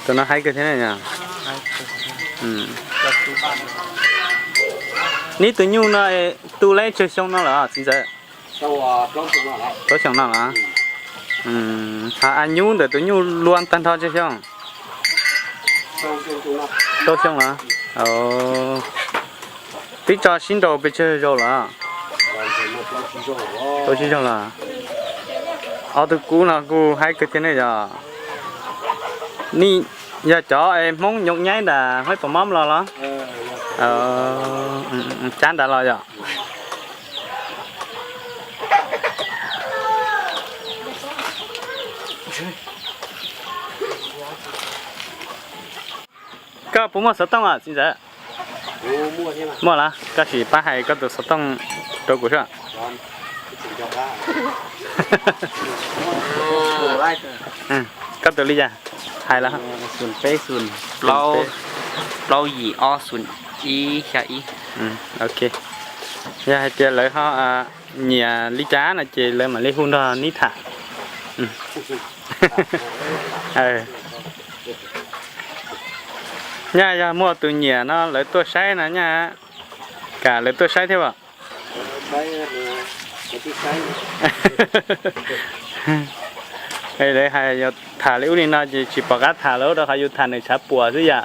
Tus no haib kawg thiab ne yom. Neb tus nyuj no tu leb tsawg xyoo no lawm txiv ntxawm? Plaub xyoo no lawm. Ho a nyuj ntawm tus nyuj luaj tag nrho tsawg xyoo? Plaub xyoo lawm. Twb tso sib nraus pes tsawg zaus lawm? Plaub tsib zaug lawm. Ob tug kub no kuj haib kawg thiab ne yom. Nej yog cov Hmoob nyob nyaib nram Huaib Pos Mob los los? Cab nrad los yom. Koj puas muaj xov tooj os txiv ntxawm? Muaj los koj sim pab hais koj tus xov tooj rau kuv soj. Koj tus li cas? Hais los. Plaub yim ob xoom ib xya ib. Ok. Yog hais tias lawv ho nyiam li cas no ces lawv mam li hu nrog neb tham. Nyaj yog muaj tus nyiam no lawv tuaj saib no nyaj, kam lawv tuaj saib thiab as. Lawv hais yog tham li ub li no ces tsis pom qab tham lawm rau qhov yus tham nws tshav puam xwb yom.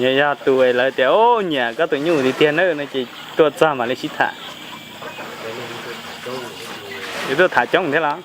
Yog, yog tus lawv tias nyiam koj tus nyuj tiag tiag na no ces tuaj txog mam li sib tham. Yus tuaj tham coob thiab los?